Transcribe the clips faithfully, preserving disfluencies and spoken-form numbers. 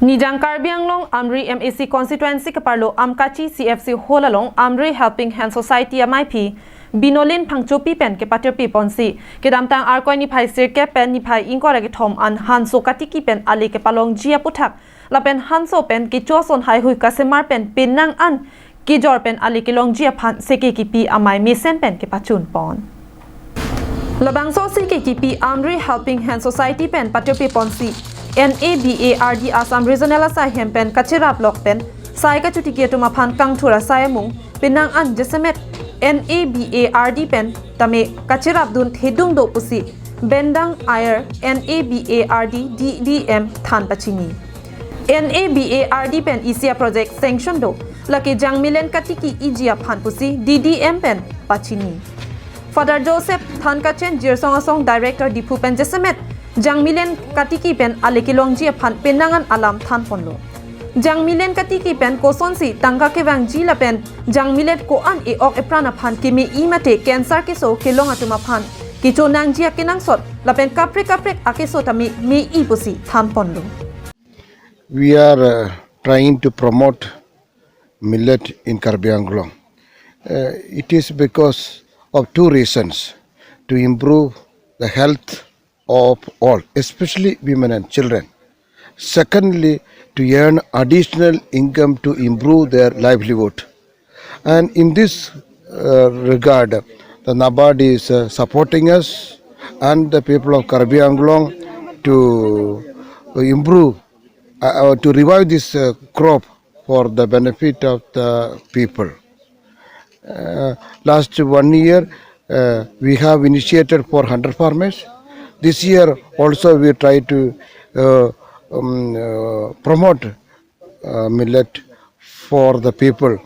Nijang Karbi Anglong Amri M A C constituency keparlo Amkachi C F C hall along Amri Helping Hand Society amaiphi Binolin Phangchopi pen kepatirpi ponsi kedamtang Arkoi niphai sirkep pen niphai ingkoi ra kethom an hanso katiki pen ale kepalongji aputhak lapen hanso pen kecho ason haihui kasemar pen penang an kejor pen ale kelongji aphan seke kipi amei mesen pen kepachun pon. Labangso seke kipi Amri Helping Hand Society pen patirpi ponsi N A B A R D Assam Regional asai hem pen kacherap lok pen sai kachotiki atum aphan kangthur asai amung penang an jasemet N A B A R D pen tame kacherap dun thedung do pusi Bendang Iyer N A B A R D D D M than pachini. N A B A R D pen isi a project sanction do, lake jangmilen katiki iji aphan pusi D D M pen pachini. Father Joseph Thankachen Jirsong Asong Director Diphu pen jasemet jangmilen katiki pen ale kelongji aphan penang an alam than ponlo. Jangmilen katiki pen kosonsi tangka kevangji lapen jangmilen ko-an e-ok epran aphan keme-i mate cancer keso kelong atum aphan kecho nangji akenangsot lapen kaprek kaprek akeso tame me-i pusi than ponlo. We are uh, trying to promote millet in Karbi Anglong. Uh, it is because of two reasons: to improve the health of all, especially women and children. Secondly, to earn additional income to improve their livelihood. And in this uh, regard, the NABARD is uh, supporting us and the people of Karbi Anglong to improve, uh, uh, to revive this uh, crop for the benefit of the people. Uh, last one year, uh, we have initiated for hundred farmers. This year also we try to uh, um, uh, promote uh, millet for the people.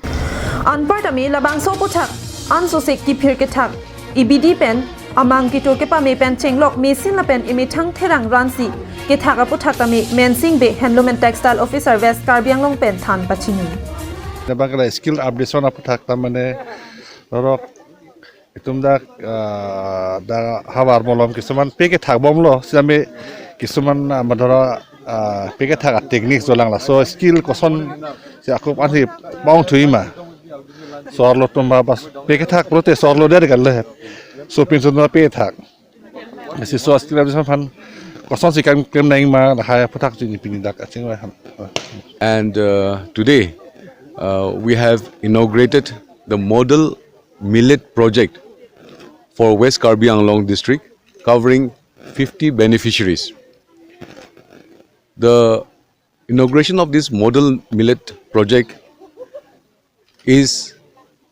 Anparta me labangso aputhak ansose kiphir kethak ibidi pen amang kitur kepame pen chenglok mesin lapen emethang therang ransi kethak aputhak tame Mensing Bey Handloom and Textile Officer West Karbi Anglong pen than pachini. Nabang kala skill updation aputhak tamane rorok itum dak ah, dak havar molom kisuman peke thak bomlo sitame kisuman ah, madhara ah, peke thak technique jolang laso skill koson si akup ansi bong thui ma sorlo tumba bas peke thak prote sorlo der galle so pinsun ma peke thak si so skill updation aphan koson si kam klem nang ma hai aputhak chini pini dak aching wa ham. And uh, today, uh, we have inaugurated the model millet project for West Karbi Anglong district, covering fifty beneficiaries. The inauguration of this model millet project is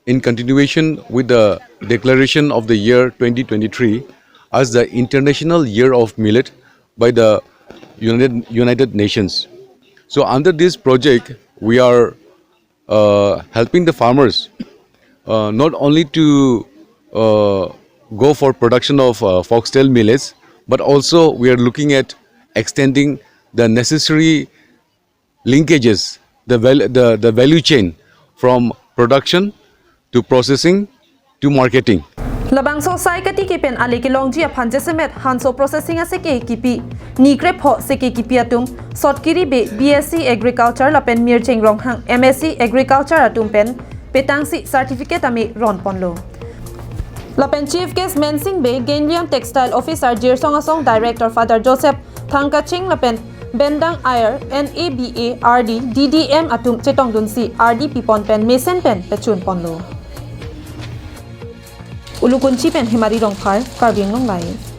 in continuation with the declaration of the year twenty twenty-three as the International Year of Millet by the United, United Nations. So under this project, we are uh, helping the farmers uh, not only to uh, go for production of uh, foxtail millets, but also we are looking at extending the necessary linkages, the, val- the, the value chain from production to processing to marketing. Labangso sai katiki pen ale kelongji aphan jasemet hanso processing aseke kipi ni krepho seke kipi atum Sotkiri Bey B S C Agriculture lapen Mircheng Ronghang M S C Agriculture atum pen petangsi certificate tame ron ponlo. Lapen Chief Guest Mensing Bey Genlion Textile Officer Jirsong Asong Director Father Joseph Thangkaching lapen Bendang Iyer N A B A R D D D M atum chetongdunsi R D pipon pen mesen pen pechun ponlo. Ulukunchi pen Hemari Rongphar, Karbi Anglong Live.